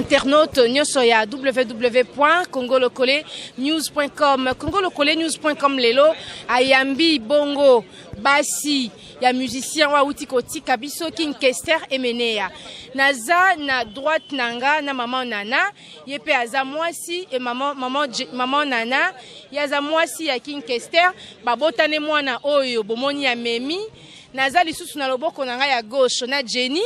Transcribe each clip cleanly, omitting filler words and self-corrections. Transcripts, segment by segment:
Internaute nyonso ya www.congolocolenews.com, congolocolenews.com lelo ayambi bongo basi ya musicien oyo awuti kotika biso, King Kester Emeneya. Naza na droite na nga na mama Nana, ye mpe aza mwasi e mama Nana, ye aza mwasi ya King Kester, babotane mwana oyo bomoni ya memi. Naza lisusu na loboko na ngai ya gauche na Jenny.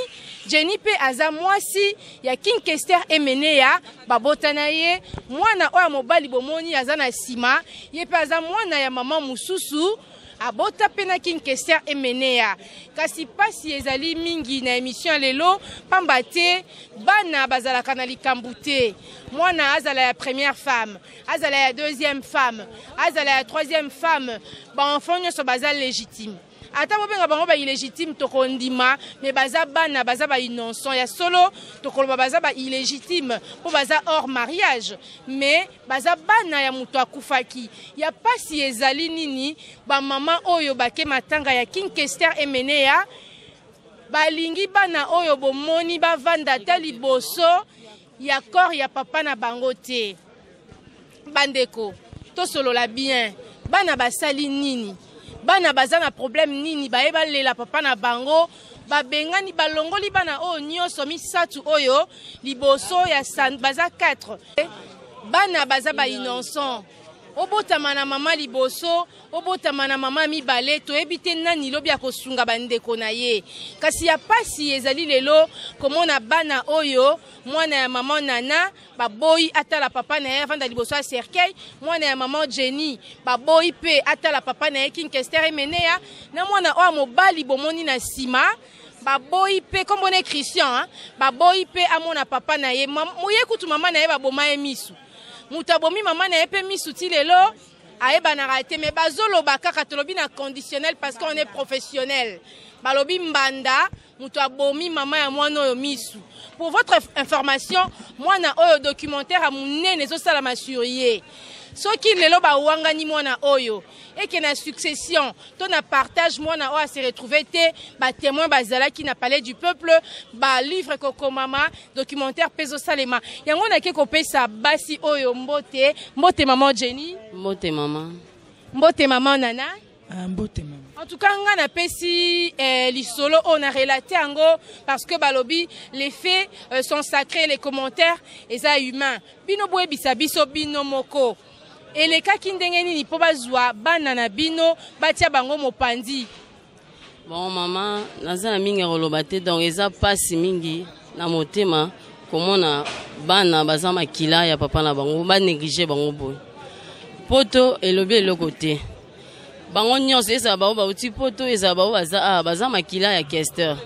Jenny mpe aza mwasi ya King Kester Emeneya, babotana ye mwana oyo ya mobali bomoni aza na nsima, ye mpe aza mwana ya mama mosusu abota mpe na King Kester Emeneya. Kasi pasi ezali mingi na émission ya lelo, pamba te bana bazalaka na likambo te. Mwana azala ya première femme, azala ya deuxième femme, azala ya troisième femme, baenfant nyonso baza légitime. Ata bobenga bango ba illégitime, tokondima, mais baza bana, baza ba innocent ya solo. Tokoloba baza ba illégitime mpo baza hors mariage, mais baza bana ya moto akufaki. Ya pasi ezali nini? Bamama oyo bake matanga ya King Kester Emeneya balingi bana oyo bomoni bavanda ata liboso ya corps ya papa na bango te. Bandeko, tosolola bien. Bana basali nini? Bana baza na problème nini? Baye balela papa na bango, babengani, balongoli bana oyo nyonso misato oyo liboso ya san, baza 4 bana, baza ba innocent. Obotama na mama liboso, obotama na mama mibale, toyebi te nani lobi akosunga bandeko na ye. Kasi ya pasi ezali lelo komona bana oyo, mwana ya mama Nana baboyi atala papa na ye avanda liboso ya cercueil, mwana ya mama Jenny baboyi mpe atala papa na ye King Kester Emeneya, na mwana oyo mobali bomoni na nsima baboyi mpe, kombo na Christian, hein? Baboyi mpe amona papa na ye. Moye kutu mama na ye baboma ye misu, moto abomi mama na ye mpe misu ti lelo ayebanaka te. Mais bazoloba kaka, tolobi na conditionnel parce qu'on est professionnel, balobi mbanda moto abomi mama ya mwana oyo misu. Pour votre information, mwana oyo documentaire ya monene ezosalama sur ye. Soki lelo bawangani mwana oyo eke na succession to na partage, mwana oyo ase retrouve te, batémoin bazalaki na Palais du Peuple, balivre kokomama, documentaire mpe ezosalema. Yango nake kopesa basi oyo mbote. Mbote mama Jenny. Mbote mama. Mbote mama Nana. Ah, mbote mama. En tout cas, nga napesi lisolo oyo na relaté yango parce que balobi les faits sont sacrés, les commentaires eza humain. Bino boyebisa biso bino moko, elekaki ndenge nini mpo bazwa bana na bino batia bango mopanzi? Bon mama, naza na mingi ya koloba te. Donc eza mpasi mingi na motema komona bana baza makila ya papa na bango, banéglige bango boye. Poto elobi eloko te. Bango nyonso, ezala bango bauti poto, ezala bango baza awa, baza makila ya Kester.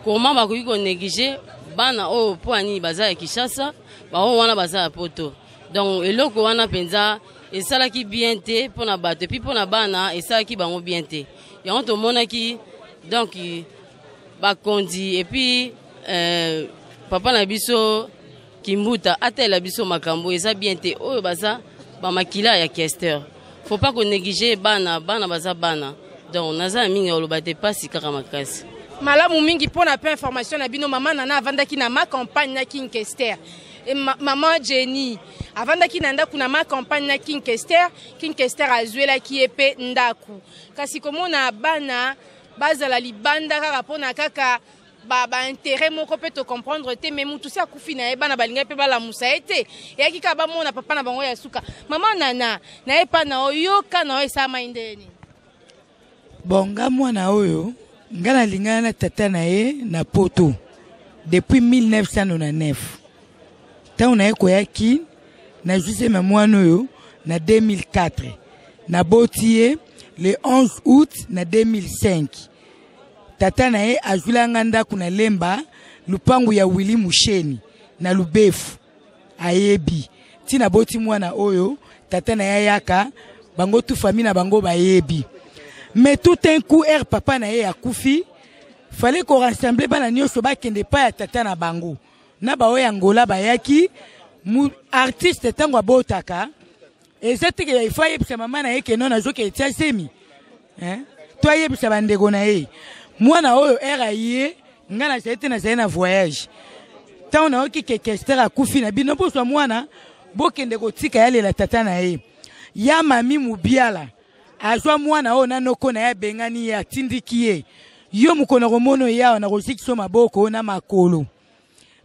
Koma bakoki konéglige bana oyo mpo ya nini? Baza ya Kinshasa, bango wana baza ya poto. Donc eloko wana mpenza esalaki bien te mpo na bato, et puis mpo na bana esalaki bango bien te. Yango tomonaki donc bakonzi et puis papa na biso Kimbuta atayela biso makambo eza bien te. Oyo baza bamakila ya Kester, faut pas konéglige bana. Bana baza bana. Donc naza na mingi ya koloba te, mpasi kaka makasi. Malamu mingi mpona mpe information na bino. Mama Nana avandaki na Ma Campagne na King Kester. E mama Jenny avandaki na ndako na Ma Campagne na King Kester. King Kester azwelaki ye mpe ndako. Kasi komona bana bazala libanda kaka mpona kaka ba intérêt moko mpe tocomprendre te. Mais mutu si akufi na ye, bana balingai mpe balamusa ye te, eyaki kaka bamona papa na bango ya suka. Mama Nana, na ye mpa na oyoka na oyo esalamai ndeni? Bon, nga mwana oyo, nga nalingana na tata na ye na poto depuis 1999. Ntango na ye koyaki, nazwi ma mwana oyo na 2004, naboti ye le 11 août na 2005. Tata na ye azwilanga ndako na Lemba, lupangu ya Willi Musheni na Lubefu. Ayebi ntina boti mwana oyo. Tata na ye ayaka, bango tu famille na bango bayebi. Mais tout un coup air papa na ye akufi, fallait korassembler bana nyonso bakende epai ya tata na bango na baoyo ya Ngola bayaki. Artiste ntango abotaka, eza teke ifo ayebisa mama na ye keno nazoki etia zemi, hein? To ayebisa bandeko na ye. Mwana oyo ere aye, ngai nazali te, nazali na voyage. Ntango nayoki ke Kester akufi na bino, bozwa mwana bokende kotika ye alela tata na ye. Ya mami Mubiala azwa mwana oyo na noko na ye, abengani ye, atindiki ye. Yo mokolo nakomona ye awa, nakozikisa yo maboko na makolo.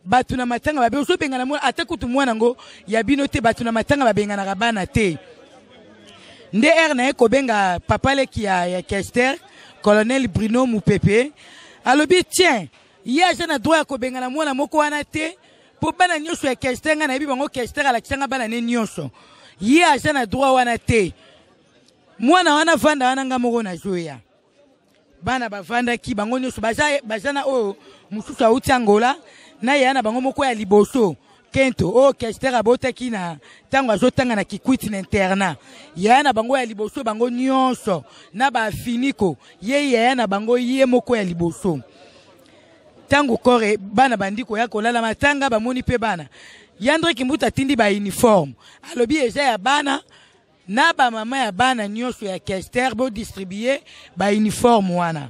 Bato na matanga babe ozobengana mwana, ata kutu mwana yango ya bino te. Bato na matanga babenganaka bana te. Nde ere na ye kobenga papa leki ya Kester, colonel Bruno Mupepe, alobi tien, ye aza na droit ya kobengana mwana moko wana te, mpo bana nyonso ya Kester ngai nayebi bango. Kester alakisanga bana ne nyonso, ye aza na droit wana te. Mwana wana vanda wana, nga moko nazoya. Bana bavandaki bango nyonso, baza na oyo mosusu auti Angola na yeya na bango moko ya liboso Kento, oyo Kester abotaki na ntango azotanga na Kikwiti na internat. Yaya na bango ya liboso, bango nyonso na bafiniko, ye yaya na bango ye moko ya liboso. Ntango kore bana bandi koya kolala matanga, bamoni mpe bana Yandre Kimbuta atindi bauniforme, alobi eza ya bana na bamama ya bana nyonso ya Kester, bodistribue bauniforme wana.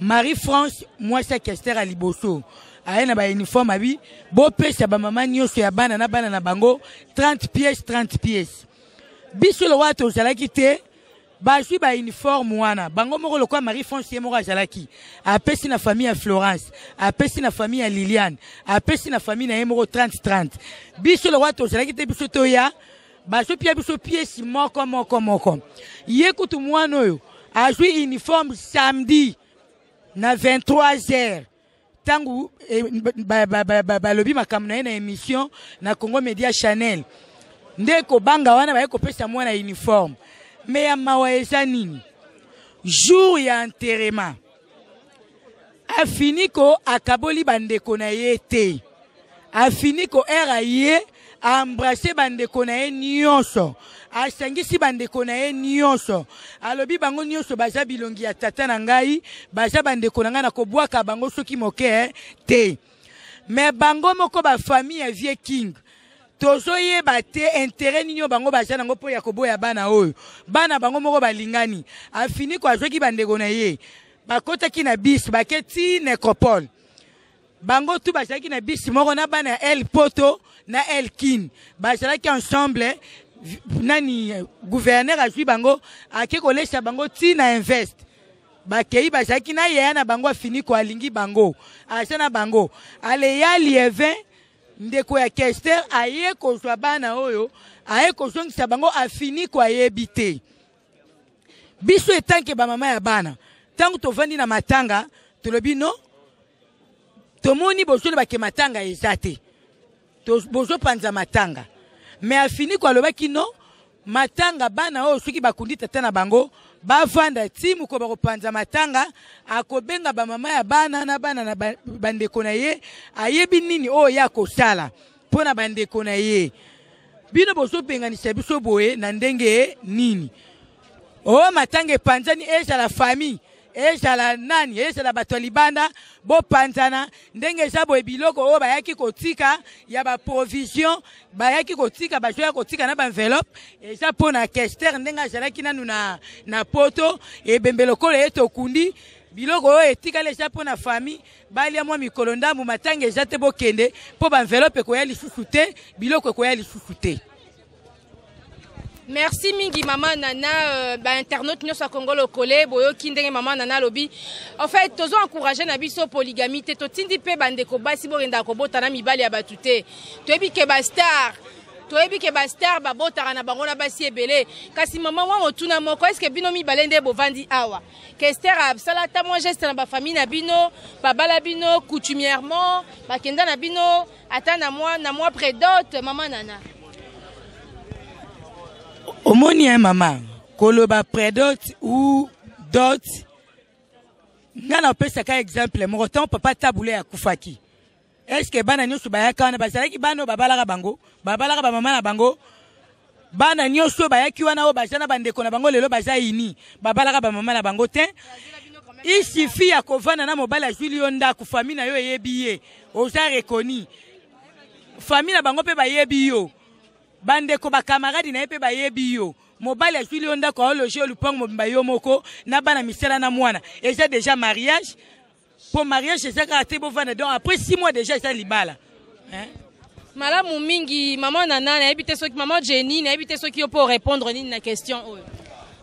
Marie France, mwasi ya Kester ya liboso, aye na bauniforme, abi bopesa bamama nyonso ya bana na bana na bango 30 pièces, 30 pièces. Biso lokola tozalaki te, bazwi bauniforme wana bango moko. Lokola Marie France ye moko azalaki, apesi na famille ya Florence, apesi na famille ya Liliane, apesi na famille na ye moko 30 30. Biso lokola tozalaki te, biso toya, bazopia biso pièce moko moko moko. Ye kutu mwana oyo azwi uniforme samedi na 23 heures, ntango balobi makambo na ye na émission na Congo Media Channel, nde kobanga wana baye kopesa mwana uniforme. Me ya mawa eza nini? Jour ya enterrement, Afiniko akaboli bandeko na ye te. Afiniko ere aye aembrasse bandeko na ye nyonso, asangisi bandeko na ye nyonso, alobi bango nyonso baza bilongi ya tata na ngai, baza bandeko na ngai, na kobwaka bango soki moke te. Me bango moko bafamille ya Vieux King, tozoyeba te intérêt nini oyo bango baza nango mpo ya koboya bana oyo bana bango moko balingani. Afiniko azwaki bandeko na ye, bakotaki na bus, bake ti nécropole. Bango tu bazalaki na bus moko na bana ya El Poto na El Kin, bazalaki ensemble. Nani, gouverneur azwi bango, ake kolesa bango ti na Invest. Bakei, bazalaki na yeya na bango. Afiniko alingi bango, aza na bango. Aleya Lievin, ndeko ya Kester, aye kozwa bana oyo, aye kozongisa bango. Afiniko ayebi te. Biso etanke bamama ya bana, ntango tovandi na matanga, tolobi no, tomoni bozoloba ke matanga eza te, bozopanza matanga. Me Afiniko alobaki no, matanga, bana oyo soki bakundi tata na bango, bavanda ti moko bakopanza matanga. Akobenga bamama ya bana na bana na bandeko na ye, ayebi nini oyo ye akosala mpo na bandeko na ye. Bino bozobenganisa biso boye na ndenge nini? Oyo matanga epanzani, ezala famille, ezala nani, ezala bato ya libanda, bopanzana ndenge eza boye. Biloko oyo bayaki kotika ya baprovision, bayaki kotika, bazoya kotika na baenveloppe, eza mpo na Kester ndenge azalaki nanu na Poto. Ebembe lokola ye tokundi, biloko oyo etikali eza mpo na famille balia mwa mikolo ndambu. Matanga eza te, bokende, mpo baenveloppe ekoya lisusu te, biloko ekoya lisusu te. Merci mingi, mama Nana. Bainternaute nyonso ya Congo Lokole, boyoki ndenge mama Nana alobi. En fait, tozo encourage na biso polygamie te. Totindi mpe bandeko basi, bokendaka kobota na mibali ya bato te. Toyebi ke bastar babotaka na bango na basi ebele. Kasi mama, mwa motuna moko: est-ce bino mibale nde bovandi awa, Kester asala ata mwa geste na bafamille na bino, babala bino coutumièrement, bakenda na bino ata na mwa prédot, mama Nana? Omoni ye, mama, koloba prédot ou dot, nga napesaka exemple moko. Ntango papa Tabule akufaki, est-ce bana nyonso bayaka wana bazalaki bana oyo babalaka bango, babalaka bamama na bango? Bana nyonso oyo bayaki wana, oyo baza na bandeko na bango lelo, baza ini babalaka bamama na bango te. Il suffit ya kovanda na mobali, azwili yo ndako, famille na yo eyebi ye, oza reconnu, famille na bango mpe bayebi yo, bandeko bakamaradi na ye mpe bayebi yo. Mobali azwili yo ndako, aologe yo lupango mobimba yo moko na bana misala na mwana, eza déjà mariage. Mpo mariage eza kaka te bovanda. Donc après 6 mois déjà eza libala. Hein? Malamu mingi maman Nana, nayebi te soki maman Jenny, nayebi te soki yo po répondre nini na question oyo.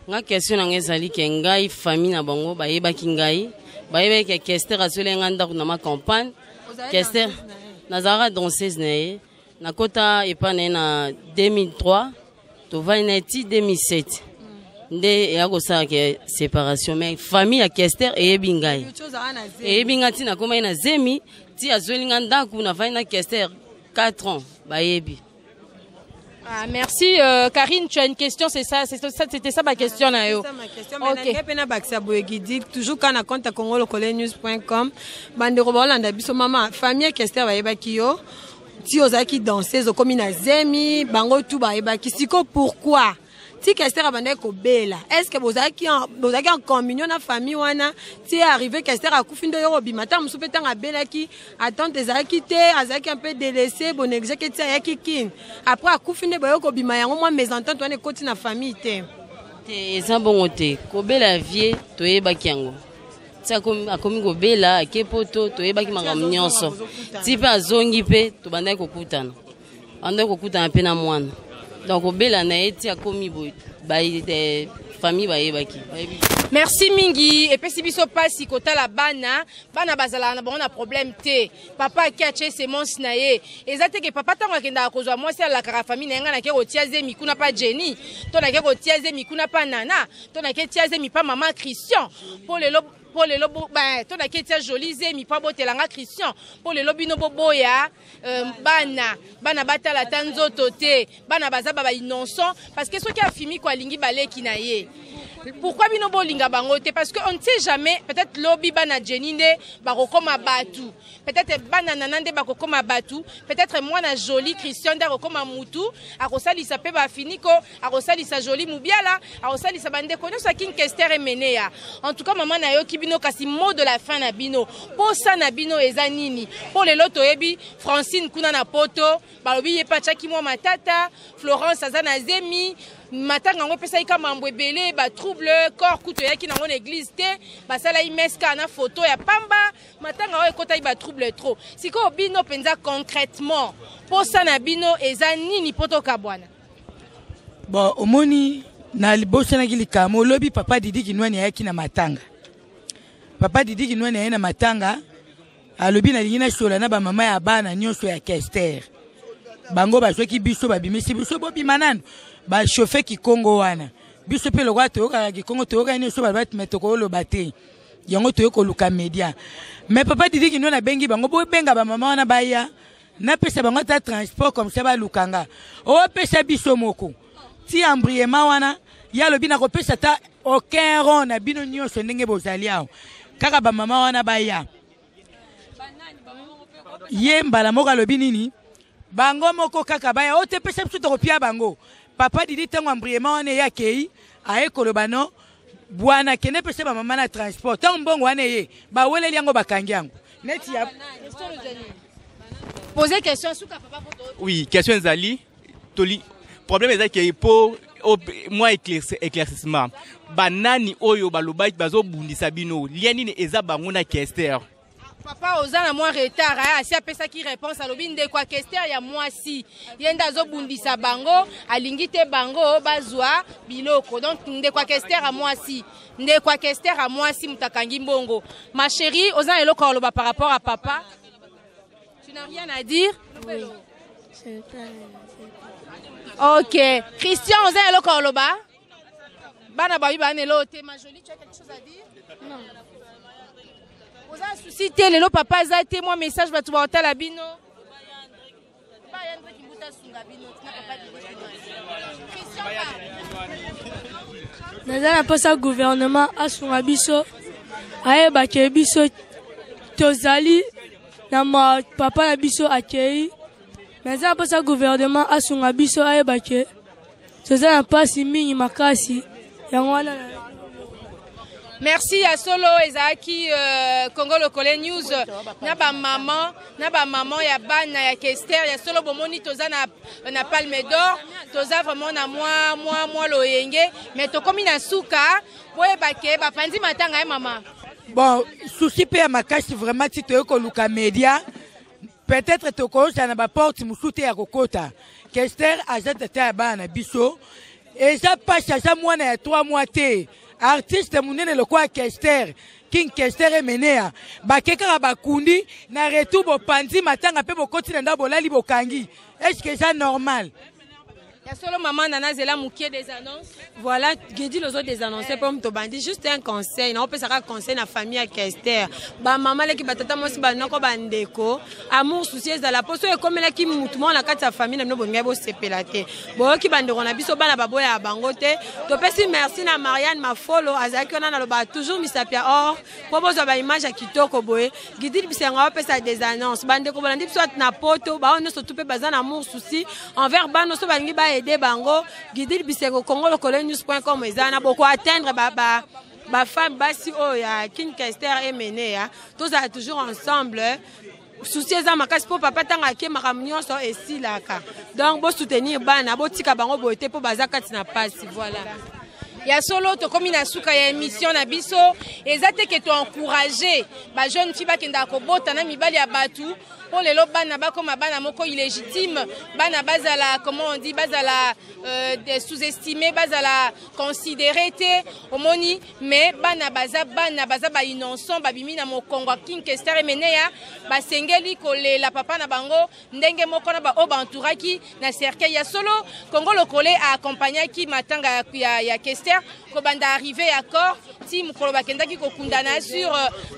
Nga question na ngai ezali ke ngai famille na bango bayebaki ngai, bayebaki ke Kester azweli ngai ndako na ma campagne. Kester nazalaka danseuse na ye, nakota epai na ye na 2003, tovandi na ye ti 2007 nde eya kosala ke séparation, mais famille ya Kester eyebi ngai, eyebi ngai ti nakomaki na zemi, ti azweli ngai ndako, navandi na Kester 4 ans, bayebi. Ah, merci Karine, tu as une question, c'est ça, c'est ça, c'était ça ma question na yo. C'est ça ma question. Mais okay. Pe na bakisa boye gidi toujours kana compte congolokolenews.com bandeko baolanda biso mama famille Kester bayebaki yo ti ozalaki danseuse okomi na zemi bango tu bayebaki siko pourquoi ti Kester abandaki kobela, est ce que bozalaki en communion na famille wana ti arrivé Kester akufi nde oyo kobima ntango mosusu mpe ntango abelaki attente ezalaki te, azalaki un peu délaissé, bonégligeaki ti ayaki kine après akufi nde boyo kobima yango mwa mésentente wana ekoti na famille te? Te, eza bongo te. Kobela vie toyebaki yango ti akomi kobela ake poto, toyebaki makambo nyonso ti mpe azongi mpe tobandaki kokutana, bandaki kokutana mpe na mwana. Donc kobela na ye ti akomi boye, famille bayebaki, bayebi. Merci mingi. Epesi biso mpasi kotala bana. Bana bazalaka na bango na problème te. Papa aki atie semence na ye, eza te ke papa ntango akendaka kozwa mwasi alakaka famille na ye: ngai nake kotia zemi kuna pa Jenny, to nake kotia zemi kuna pa Nana, to nake tia zemi pa mama Christian, mpo lelo to nake tia Joli zemi mpo abotelanga Christian, mpo lelo bino boboya bana batala ata nzoto te. Bana baza ba innocent, parce que soki afimi ko alingi baleki na ye, pourquoi bino bolinga bango te? Parce que on ne sait jamais, peut-être lobi bana Jenny nde bakokoma batu, peut-être bana Nana nde bakokoma batu, peut-être mwana Joli Christian nde akokoma mutu, akosalisa mpe bafiniko, akosalisa Joli Mubiala, akosalisa bandeko nyonso ya King Kester Emeneya. En tout cas mama, nayoki bino, kasi mot de la fin na bino, posa na bino eza nini? Mpo lelo toyebi Francine kuna na poto, balobi ye mpe atiaki mwa matata. Florence aza na zemi, matanga yango epesaki ka mambo ebele, batrouble corps kutu eyaki nango na église te, basalaki messe kaka na photo ya pamba. Matanga oyo ekotaki batrouble trop. Sikoyo bino mpenza concrètement, posa na bino eza nini mpo tokabwana? Bon, omoni, na libosanaki likambo olobi. Papa Didi Kinwani ayaki na matanga. Papa Didi Kinwani aye na matanga, alobi: nalingi nasola na bamama ya bana nyonso ya Kester. Bango bazwaki biso, babimisi biso, bobima nanu, bachauffe kikongo wana. Biso mpe lokola toyokaka kikongo, toyokani nyonso baloba, me tokoloba te yango, toye koluka média. Mais papa Didi Kinwani abengi bango: bobenga bamama wana baya, napesa bango ata transport comme ça balukanga. Opesa biso moko ti embriement wana, ye alobi: nakopesa ata aucun rond na bino nyonso ndenge bozali awa, kaka bamama wana baya. Ye mbala moko alobi nini? Bango moko kaka baya, oyo te pesa biso, tokopia bango. Papa Didi, ntango embriement wana eye, akei, aye koloba: no bwana, kende pesa bamama na transport. Ntango mbongo wana eye, baweleli yango, bakangi yango neti ya Poser question suka, papa. Oui, question ezali toli problème eza ke po mwa éclaircissement, banani oyo balobaki bazobundisa bino, lia nini eza bango na Kester? Papa, oza na mwa retard. Aya asi apesaki réponse. Alobi ndeko ya Kester ya mwasi, ye nde azobundisa bango, alingi te bango bazwa biloko. Donc ndeko ya Kester ya mwasi, ndeko ya Kester ya mwasi moto akangi mbongo. Ma chérie, oza na eloko ya koloba par rapport à papa? Tu n'as rien à dire? Oui. Ok, Christian, oza na eloko ya koloba? Bana babi bana eloko te. Ma Jolie, tu as quelque chose à dire? Non. Oza na souci te, lelo papa aza te, mwa message bato baotala bino. Ba Kimbuta asunga bino tina papa Christian. Naza na mposa gouvernement asunga biso, ayebake biso tozali na ma papa na biso akei. Naza na mposa gouvernement asunga biso, ayebake toza na mpasi mingi makasi, yango wana. Merci. Ya solo, ezalaki Congo Lokole News na bamama ya bana ya Kester. Ya solo, bomoni toza na Palme d'Or, toza vraiment na mwa loyenge, mais tokomi na suka. Boyeba ke bapandi matanga ye mama. Bon, souci mpe ya makasi vraiment, ti toye koluka média. Peut-être tokozala na baporte mosusu te ya kokota. Kester aza tata ya bana na biso. Eza pasi, aza mwana ya 3 mois te. Artiste monene lokola Kester, King Kester Emeneya, bake kaka bakundi na retour bopanzi matanga mpe bokoti na ndako bolali bokangi. Est-ce que eza normal? Ya solo mama Nana zela mokie des annonces. Voilà, Gedi lozo des annonces pour moto bandi juste un conseil, na opesa ka conseil na famille ya Kester. Ba mama leki ba tata mwasi ba noko ba ndeko, amour souci ezala po so ekomelaki mutu moko na kati ya famille na bino bolingai bosepela te. Boyoki ba ndeko na biso bana baboya ya bango te. Topesi merci na Marianne Mafolo azalaki wana na loba toujours misapi ya or po bozwa ba image ya kitoko boye. Gidil Bisengo apesa des annonces. Ba ndeko bolandi biso na poto, ba oyo nyonso tu pe baza na amour souci envers bano so balingi ba aider bango. Gidil Bisengo Congo lokole news.com eza na boko atteindre ba ba ba femme basi oyo ya King Kester Emeneya. Tozala toujours ensemble. Souci eza makasi po papa tanga ake makambo nyonso esilaka. Donc bo soutenir bana, botika bango boye te po baza kati na pasi. Voilà. Ya solo tokomi na suka ya émission na biso. Eza te ke to encourager ba jeune fille bakendaka kobota na mibali ya batu po lelo bana bakoma bana moko illégitime, bana bazala, comment on dit, bazala sous-estimé, bazala considéré te omoni, mais bana baza bana baza ba innocent, babimi na mokongo ya King Kester Emeneya, basengeli kolela papa na bango ndenge moko na ba oyo ba entouraki na cercueil. Ya solo Congo Lokole a accompagnaki matanga ya Kester kobanda arrivé ya corps ti mokolo bakendaki kokunda na sur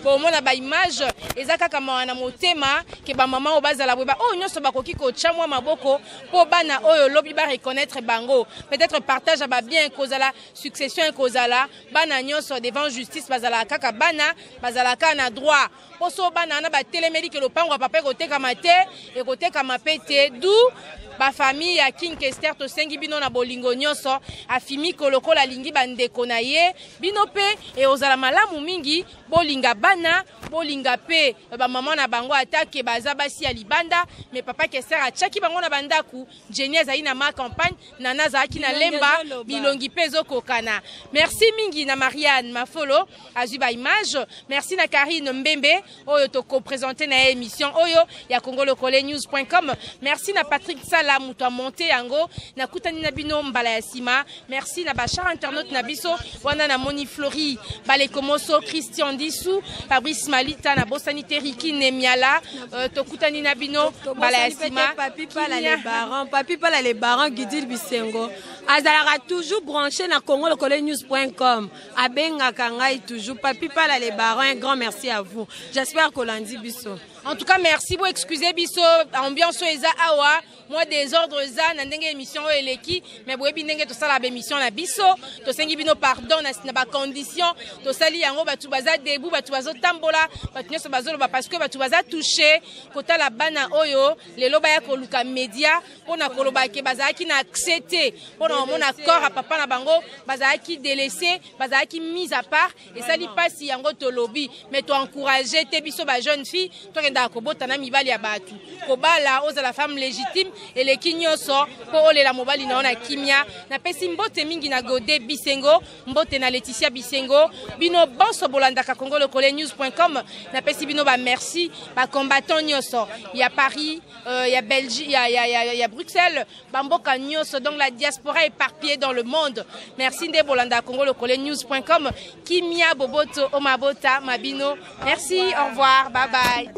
komona ba image eza kaka mawa na motema ke ba mama oyo bazala boye, ba oyo nyonso bakoki kotya mwa maboko po bana oyo lobi ba reconnaître bango, peut-être partage ya ba bien kozala, succession ekozala, bana nyonso devant justice bazala kaka bana, bazala kaka na droit. Po so bana wana batelemeli ke lopango ya papa ekotekama te, ekotekama pe te. D'où ba famille ya King Kester tosengi bino na bolingo nyonso, afimi lokola alingi bandeko na ye, bino pe eozala malamu mingi bolinga bana, bolinga pe ba mama na bango atake baza basi ya libanda, mais papa Kester atiaki bango na bandaku. Jenny azali na ma campagne, Nana azalaki na Bilongi Lemba, ezoloba. bilongi pe ezokokana. Merci mingi na Marianne Mafolo azwi ba image. Merci na Karine Mbembe oyo toko présenter na émission oyo ya Congo Lokole news point com. Merci na Patrick Sala moto a monté yango na kutani na bino mbala ya sima. Merci na ba chers internautes na biso wana na Moni Flori, Balekomoso, Christian Dissou, Fabrice Malita na Bosani Teriki Nemiala, tokutani na bino mbala ya sima. Papi Pala les barons, Papi Pala les barons, Gidil Bisengo. Azalaka toujours branché na Congo Lokole news point com. Abengaka ngai toujours Papi Pala les barons, un grand merci à vous. J'espère kolandi biso. En tout cas, merci beaucoup. Excusez biso, ambiance eza awa, moi désordre eza na ndenge émission oyo eleki, mais boyebi ndenge tosala ba émission na biso, tosengi bino pardon na ba condition, tosali yango batu baza debout, batu bazo tambola, batu nyonso bazoloba parce que batu baza touché kotala bana oyo lelo baya koluka média pona koloba ke bazalaki na accès te pona komona corps ya papa na bango, bazalaki délaissé, bazalaki mise à part, esali pasi yango tolobi, mais to encourager te biso ba jeune fille tokendaka kobota na mibali ya batu, kobala ozala femme légitime eleki nyonso po olela mobali na yo na kimia. Napesi mbote mingi na Godé Bisengo, mbote na Laetitia Bisengo, bino bonso bolandaka Congo Lokole news point com. Napesi bino ba merci ba combattant nyonso ya Paris, ya Belgique, ya Bruxelles, bamboka nyonso, donc la diaspora éparpillée dans le monde. Merci nde bolanda Congo Lokole news point com. Kimia boboto omabota mabino. Merci, au revoir, bye bye.